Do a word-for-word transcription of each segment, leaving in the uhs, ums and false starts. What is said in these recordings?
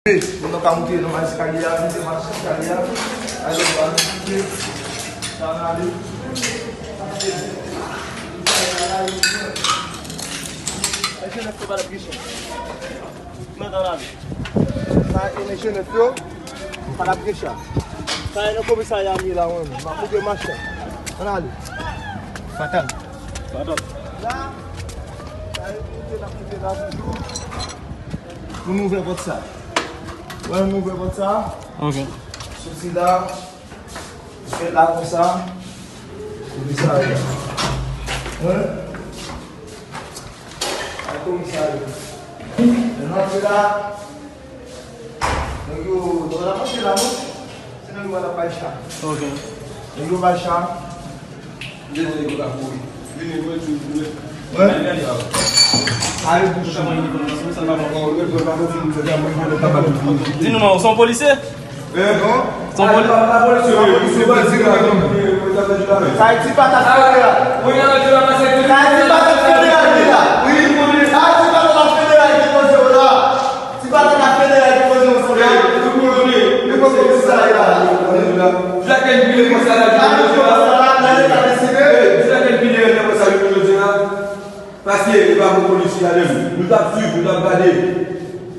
Pou nou ka monte nan eskalye a, monte mache eskalye a. Ale, nou va monte. Sa n ale. Mesye nèg yo pa t ap gen chan. Mwen nan lari. Sa e mesye nèg yo pa t ap gen chan. Sa e nan komisarya m ye la, mwen menm. M ap monte machin. Ann ale. Fatal. Fatal. La, sa e kote n ap monte la toujou. Pou nou ouvè pòt sa. Wè, nou ouvè pòt sa. Ok. Soti la, fèt la konsa. Komisarya. Wi. Al komisarya. Lè n antre la, nèg yo, nou pa t ap antre la, non. Se nèg yo pa t ap bay chan. Ok. Nèg yo bay chan. Demen yo ka kouri. Vini, mwen di, mwen. Mwen? Ay, bouch. Di nou non, ou se yon polisye? Eh, non? Se yon polisye. Sa e ti patat federal. Sa e ti patat federal ki la. Sa e ti patat federal ki poze yo la. Ti patat federal ki poze yo sou la. Li poze yo sou la. Jacques Pile konsa la. Jacques Pile konsa la. Paske e pa pou polisye a menm. Nou t ap swiv, nou t ap gade.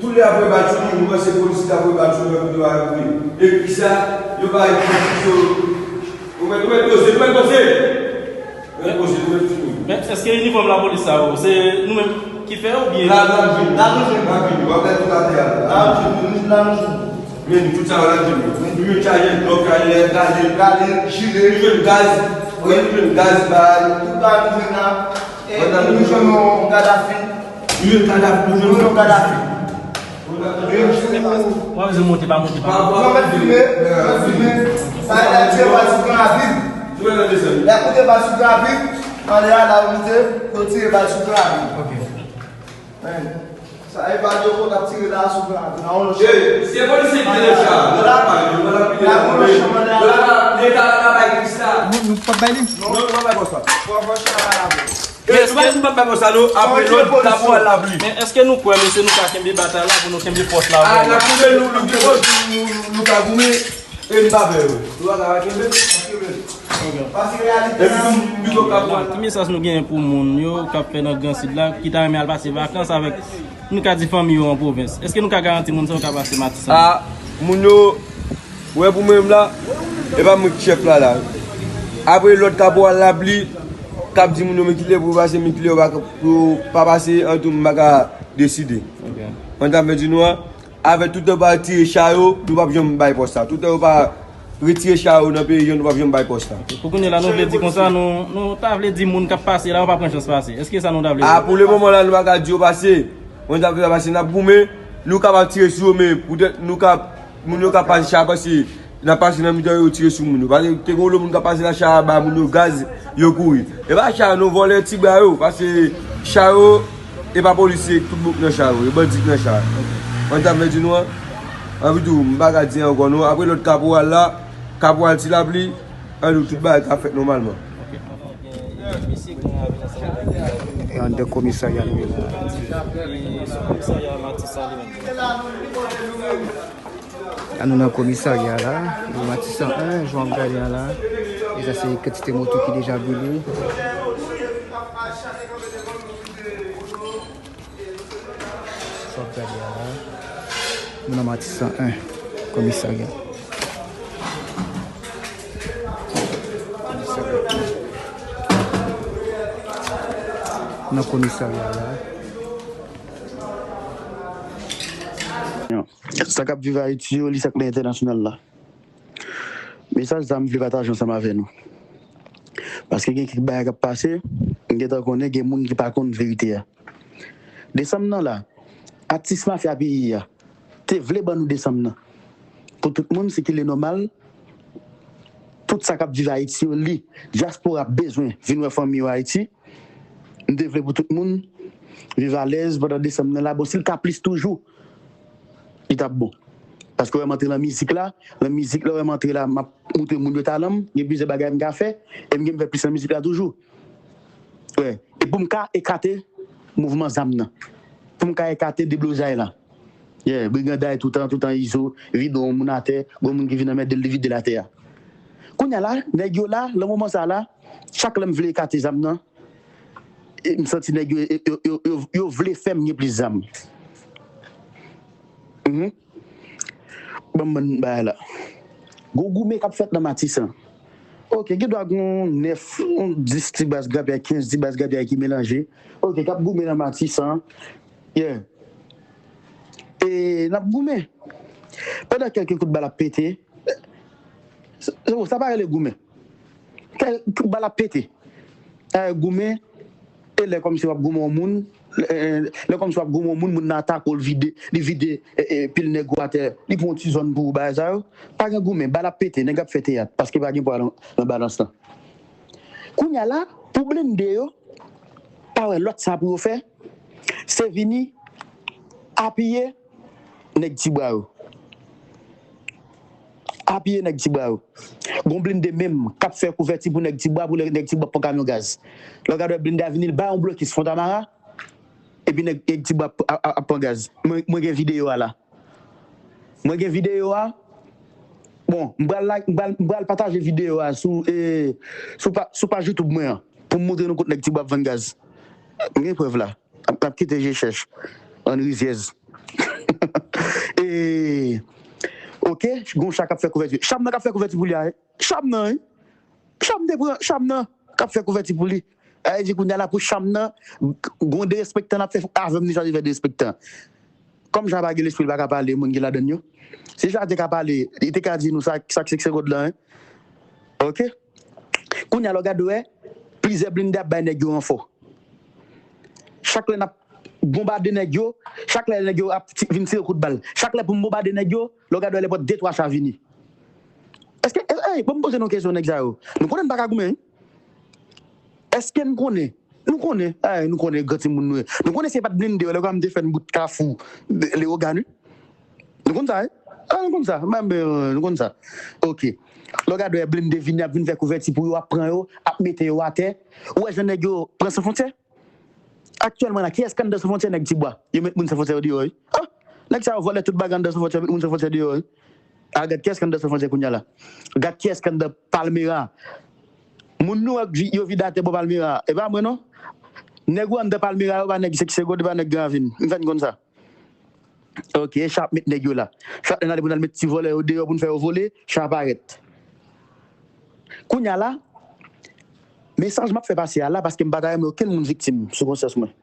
Tout lè apre bal fini, nou panse polisye t ap voye bal sou nou, epi yo pa voye. Epi sa, yo pa ekri yo. Ou mèt, ou mèt poze, ou mèt poze. Ou mèt poze, ou mèt fini. Men, èske inifòm lapolis sa yo, se nou menm ki fè yo oubyen? La, la, vin, la, vin, la, vin. W ap gade tout atè a. La, vin, nou jwenn la, nou jwenn. Men nou tout sa yo la, vin. Nou jwenn chaje, blòk, chaje, gade, gade, jile, nou jwenn gaz. Wi, nou jwenn gaz, ba, tout bagay nou jwenn la. E nou jwenn yon Kadafi. Nou jwenn Kadafi, nou jwenn yon Kadafi. W ap di monte, pa monte, pa monte. Yo mèt filme, yo mèt filme. Sa e lè tire bal sou Gran Ravin. Lè kote bal sou Gran Ravin, anlè a la ou monte, yo tire bal sou Gran Ravin. Ok. Men, sa e bal yo konn ap tire la sou Gran Ravin. Nan yon lòt chan. Se polisye ki te nan chan. Yo la, yo la, yo la, Leta la bay Kris la. Nou, nou p ap bay li? Non, nou p ap bay bòs la. Fò, fò chan la lave. E nou pa di m p ap bay bòs la non, apre lòd kaporal la vle. Men èske nou kwè, mesye, nou ka kenbe batay la pou nou kenbe fòs la? A, n ap kenbe, nou, nou, nou, nou, nou ka goumen, e n pa pè yo. Nou pa ka kenbe. Epi tou, nou pito kaporal. Ki mesaj nou genyen pou moun yo k ap fè nan Gran Sid la, ki ta renmen al pase vakans avèk, nou ka di, fanmi yo an pwovens? Èske nou ka garanti moun sa yo ka pase Matisan? A, moun yo, Ou wè pou mwen menm la, e pa mwen ki chèf la la. Apre lòd kaporal la pli, k ap di moun yo men kilè pou yo pase, men kilè yo pa, pou yo pa pase, an tou m pa ka deside. Ok. Mwen ta vle di nou an, avèk tout tan yo pa retire cha yo, nou p ap janm bay pòs la. Tout tan yo pa retire cha yo nan peyi an, nou p ap janm bay pòs la. Pou kounye a la, nou vle di konsa, nou, nou ta vle di moun k ap pase la, yo pa pran chans pase. Èske sa nou ta vle di? A, pou le moman la, nou pa ka di yo pase. Mwen ta vle pase, n ap goumen, nou kapab tire sou yo, men poutèt nou ka Moun yo ka pase cha, pase, n ap pase nan mitan yo, tire sou moun yo. Paske te gen yon lòt moun k ap pase la, cha a ba moun yo gaz, yo kouri. E pa cha a non, vòlè ti bra yo, pase cha yo, e pa polisye, tout bouk nan cha yo, e bandi k nan cha. Mwen ta vle di nou an, anpi tou, m pa ka di ankò non, apre lòd kaporal la, kaporal Ti Lapli, anpi tou, tout bagay ka fèt nòmalman. E anndan komisarya nou ye la. La nou nan komisarya la, nou Matisan en, jan w ap gade a la. E sa se kantite moto ki deja brile. Jan w ap gade a la, nou nan Matisan en, komisarya. Nan komisarya la. Sa k ap viv Ayiti yo, li sa k nan entènasyonal la. Mesaj sa m vle pataje ansanm avè nou. Paske gen kèk bagay k ap pase, m gentan konnen gen moun ki pa konn verite a. Desanm nan la, atis mafya peyi a te vle ban nou desanm nan. Pou tout moun sikile nòmal, tout sa k ap viv Ayiti yo, li, dyaspora bezwen vin wè fanmi yo Ayiti. M te vle pou tout moun viv alèz pandan desanm nan la. Bon, si l ka plis toujou, li t ap bon. Paske w wè m antre nan mizik la, nan mizik la, w wè m antre la, m ap montre moun yo talan m, gen plizyè bagay m ka fè, e m gen m fè plis nan mizik la toujou. Wè, e pou m ka ekate mouvman zam nan, pou m ka ekate deblozay la. Yeah, briganday toutan, toutan Izo, vide yon moun atè, gon moun ki vin anmède l, li vide l atè a. Kounye a la, nèg yo la, nan moman sa la, chak lè m vle ekate zam nan, e m santi nèg yo, yo, yo, yo, yo vle fè m gen plis zam. Mhm. Ban m bann bagay la. Gon goumen k ap fèt nan Matisan. Ok, gen dwa gon nèf, yon dis ti baz grapyay, kenz ti baz grapyay ki melanje. Ok, k ap goumen nan Matisan. Yeah. E n ap goumen. Pandan kèlke kout bal ap pete, se, se, sa pa rele goumen. Kèlke kout bal ap pete. Sa rele goumen, e lè kòmsi w ap goumen yon moun, lè, lè kòmsi w ap goumen yon moun, moun nan atake w, li vide, li vide, e, e, pil nèg ou atè, li pran yon ti zòn pou ou, bagay sa yo. Pa gen goumen, bal ap pete, nèg ap fè teyat, paske pa gen pwa nan, nan balans lan. Kounye a la, pou blende yo, pa wè lòt sa pou yo fè, se vini apiye nèg Tibwa yo. Apiye nèg Tibwa yo. Gon blende menm k ap fè kouvèti pou nèg Tibwa, pou nèg Tibwa pran kamyon gaz. Lè w gade wè blende a vini, l bay yon blokis Fontamara, epi nèg, nèg Tibwa ap, ap, ap pran gaz. Mwen, mwen gen videyo a la. Mwen gen videyo a. Bon, m pral la, m pral, m pral pataje videyo a sou, e, sou pa, sou paj YouTube mwen an, pou m montre nou kot nèg Tibwa ap vann gaz. M gen prèv la. Ap, ap kite je chèch. An rizyèz. E, ok, gon cha k ap fè kouvèti. Cham nan k ap fè kouvèti pou li a, wi. Cham nan, wi. Cham te pran, cham nan k ap fè kouvèti pou li. Sa vle di kounye a la pou cham nan, gon derespektan l ap fè avè m, li chwazi fè derespektan. Kòm cha pa gen lespri, li pa ka pale, moun ki ladann yo. Si cha te ka pale, li te ka di nou sa, sa k se kòd lan, wi. Ok? Kounye a la w gade wè, plizyè blende ap bay nèg yo ranfò. Chak lè n ap bonbade nèg yo, chak lè nèg yo ap ti, vin tire kout bal. Chak lè pou m bonbade nèg yo, lè w gade wè lè pòt de twa cha vini. Èske, e, e, ban m poze nou kesyon nèg sa yo. Nou konnen n pa ka goumen, wi. Èske n konnen? Nou konnen. Ay, nou konnen gran timoun nou ye. Nou konnen se pa t blende yo, lè w gade m te fè n bout Kafou, Leyogàn, wi. Nou konn sa, wi? A, nou konn sa. Mwen menm, nou konn sa. Ok. Lè w gade wè blende vini, ap vin fè kouvèti pou yo, ap pran yo, ap mete yo atè. Ou wè jan nèg yo pran San Fwontyè? Aktyèlman la, kiyès k anndan San Fwontyè? Nèg Tibwa. Yo met moun San Fwontyè yo deyò, wi. Ah! Nèg sa yo vòlè tout bagay anndan San Fwontyè, met moun San Fwontyè deyò, wi. A, gad kiyès k anndan San Fwontyè kounye a la. Gad kiyès k anndan Palmera. Moun nou wè yo vide atè bò Palmera. E pa mwen non. Nèg ou anndan Palmera yo pa nèg Sèk Segond, e pa nèg Gran Ravin. M fè n konn sa. Ok, cha ap met nèg yo la. Chak lè n ale pou n al met ti vòlè yo deyò pou n fè yo vole, cha parèt. Kounye a la, mesaj m ap fè pase a la, paske m pa ta renmen okenn moun viktim sou konsyans mwen.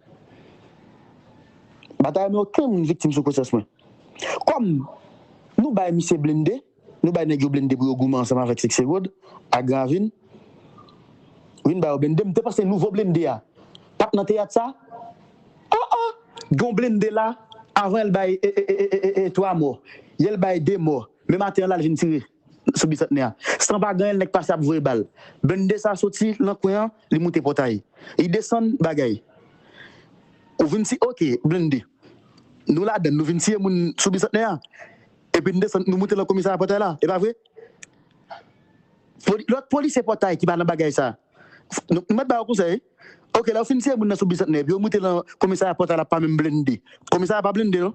M pa ta renmen okenn moun viktim sou konsyans mwen. Kòm nou bay misye blende, nou bay nèg yo blende pou yo goumen ansanm avèk Sèk Segond ak Gran Ravin. Vin ba yo blende. M te panse nouvo blende a t ap nan teyat sa. Oh, oh! Gon blende la, avan l bay e, e, e, e, e, e, twa mò. Yè l bay de mò. Men maten an la, l vin tire sou Bisantnè a. San pa gen anyen, nèg pase ap voye bal. Blende sa soti nan kwen an, li moute Pòtay. Li desann bagay. Ou vin si, ok, blende. Nou ladann, nou vin tiye moun sou Bisantnè a. Epi n desann, nou moute nan komisarya Pòtay la. E pa vre? Poli-, lòt polisye Pòtay ki pa nan bagay sa. Nou, nou mèt ba yo konsèy. Ok, lè yo fin tiye moun nan sou Bisantnè, epi yo moute nan komisarya Pòtay la pa menm blende. Komisarya pa blende, non.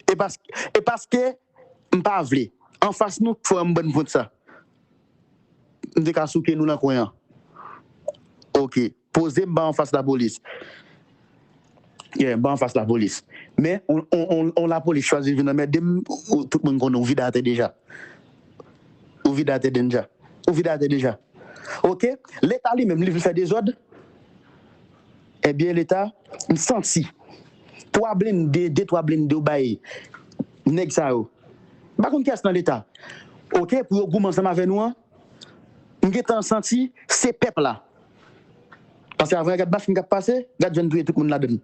E pas-, e paske m pa vle. Anfas nou, frè m, bann pwent sa. M te ka souke nou nan kwen an. Ok. Poze m ba anfas lapolis. Yeah, m ba anfas lapolis. Men, on, on, on, on lapolis chwazi vin anmède m, ou, tout moun konnen ou vide atè deja. Ou vide atè deja. Ou vide atè deja. Ok? Leta li menm, li vle fè dezòd. Ebyen, Leta, m santi twa blende, de, twa blende yo bay nèg sa yo. M pa konn kiyès nan Leta. Ok, pou yo goumen ansanm avè nou an, m gentan santi se pèp la. Paske avan, gad machin k ap pase, gad jan n touye tout moun ladann.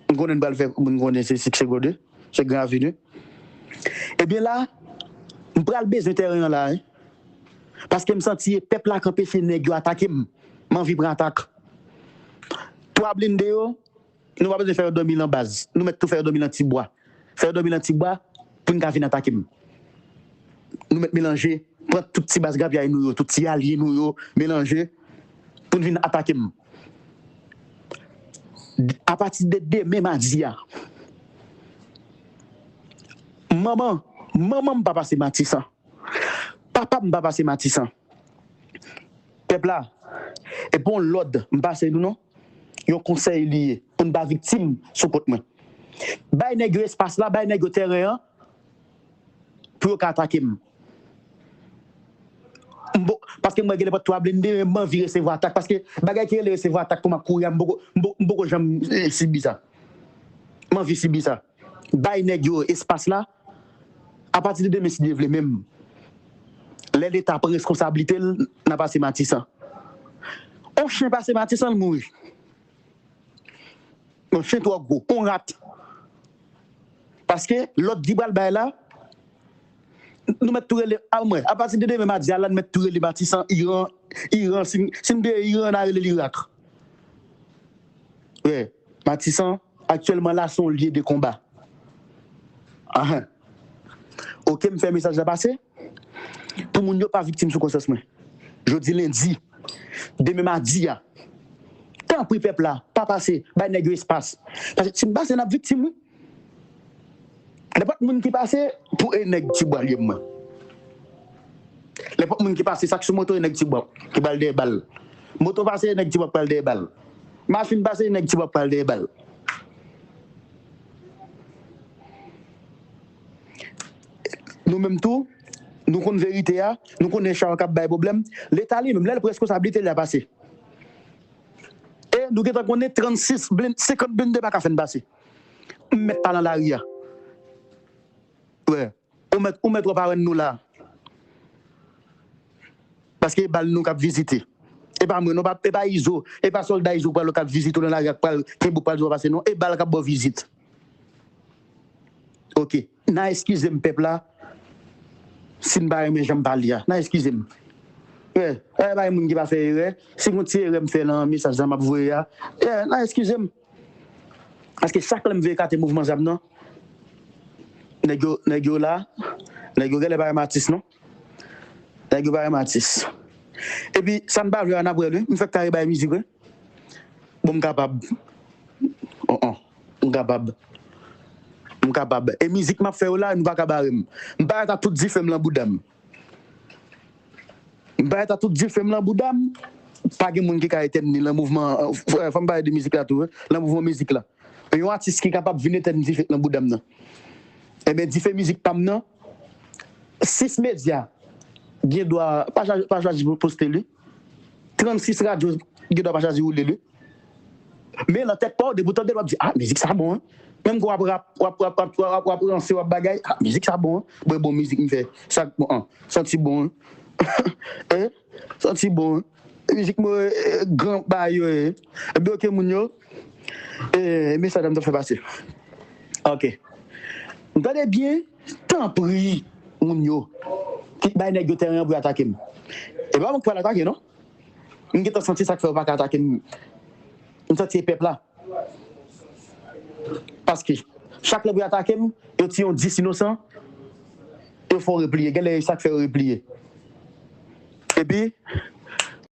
M konnen n pral fè, m konnen se Sèk Segond, se Gran Ravin. Ebyen la, m pral bezwen tèren an la, wi. Paske m santi e pèp la k anpeche nèg yo atake m. M anvi pran atak. Twa blende yo, nou pa bezwen fè yo dòmi nan baz. Nou mèt tou fè yo dòmi nan ti bwa. Fè yo dòmi nan ti bwa pou n ka vin atake m. Nou mèt melanje, pran tout ti baz grapyay nou yo, tout ti alye nou yo, melanje pou n vin atake m. Apati de demen madi a, manman, manman m pa pase Matisan. Papa m pa pase Matisan. Pèp la, e pa yon lòd m pase nou non. Yon konsèy li ye pou n pa viktim sou kont mwen. Bay nèg yo espas la, bay nèg yo tèren an pou yo ka atake m. M po- Paske m wè gen nenpòt twa blende, men m anvi resevwa atak. Paske bagay ki rele resevwa atak pou m ap kouri a, m poko, m po- m poko janm eh, sibi sa. M anvi sibi sa. Bay nèg yo espas la. Apati de demen, si Dye vle, menm lè Leta pran reskonsablite l, n a pase Matisan. On chen pase Matisan, l mouri. On chen twò gwo, on rat. Paske lòd ki pral bay la, nou mèt tou rele, a mwen, apati de demen madi a la, nou mèt tou rele Matisan Iran, Iran, si n- si n te Iran, n a rele l Irak. Wè, Matisan, aktyèlman la, se yon lye de konba. Ahan. Oke, m fè mesaj la pase. Pou moun yo pa viktim sou konsyans mwen. Jodi lendi, demen madi a, tanpri pèp la, pa pase, bay nèg yo espas. Paske si m pase, n ap viktim, wi. Nenpòt moun ki pase, pou e nèg Tibwa l ye mwen. Nenpòt moun ki pase, sa k sou moto, e nèg Tibwa ki pral dèyè bal. Moto pase, e nèg Tibwa k pral dèyè bal. Machin pase, e nèg Tibwa k pral dèyè bal. Nou menm tou, nou konn verite a, nou konnen Chawa k ap bay pwoblèm. Leta li menm, lè l pran reskonsablite, l a pase. E nou gentan konnen trannsis blende, senkant blende pa ka fè n pase. M mèt pa nan lari a. Wè, ou mèt, ou mèt wè parenn nou la. Paske e bal nou k ap vizite. E pa mwen, non, pa, e pa Izo, e pa sòlda Izo pral k ap vizite w nan lari a, k pral kenbe w, pral di w pa pase, non. E bal k ap ba w vizit. Oke. N a eskize m, pèp la, si n pa renmen jan m pale a. N a eskize m. Wè, wè, pa gen moun ki pa fè erè. Si gon ti erè m fè nan mesaj la m ap voye a, wè, n a eskize m. Paske chak lè m vin ekate mouvman zam nan, nèg yo, nèg yo la, nèg yo genlè pa renmen atis non. Nèg yo pa renmen atis. Epi, sa n pa vle a, n ap wè l, wi. M fèk kare bay mizik, wi. Bon, m kapab. Oh, oh. M kapab. M kapab. E mizik m ap fè yo la, nou pa ka bare m. M parèt ak tout dife m lan bouda m. M parèt ak tout dife m lan bouda m. Pa gen moun ki ka etèn li lan mouvman, euh, fò m pale de mizik la tou, wi. Lan mouvman mizik la. Yon atis ki kapab vin etèn dife k lan bouda m nan. Ebyen, dife mizik pa m nan, sis medya gen dwa pa chwazi, pa chwazi pou poste li. Trannsis radyo gen dwa pa chwazi woule li. Men lan tèt pa w, depi w tande l, w ap di, ah, mizik sa bon, hein. Menm ke w ap rap, w ap, w ap, w ap, w ap, w ap ranse, w ap bagay, ah, mizik sa bon, hein. Bon, bon mizik m fè. Sa k bon, hein. Santi bon, hein. Eh? Santi bon, hein. Mizik mwen, eh, gran bagay yo ye. Ebyen, oke, moun yo. Eh, mesaj la m t ap fè pase. Oke. M tande byen, tanpri, moun yo. Kit bay nèg yo tèren an pou yo atake m. E pa mwen k pral atake, non. M gentan santi sa k fè yo pa ka atake m. M santi e pèp la. Paske, chak lè pou yo atake m, yo tiye yon dis inosan, yo fè w repliye. Genlè e sa k fè yo repliye. Epi,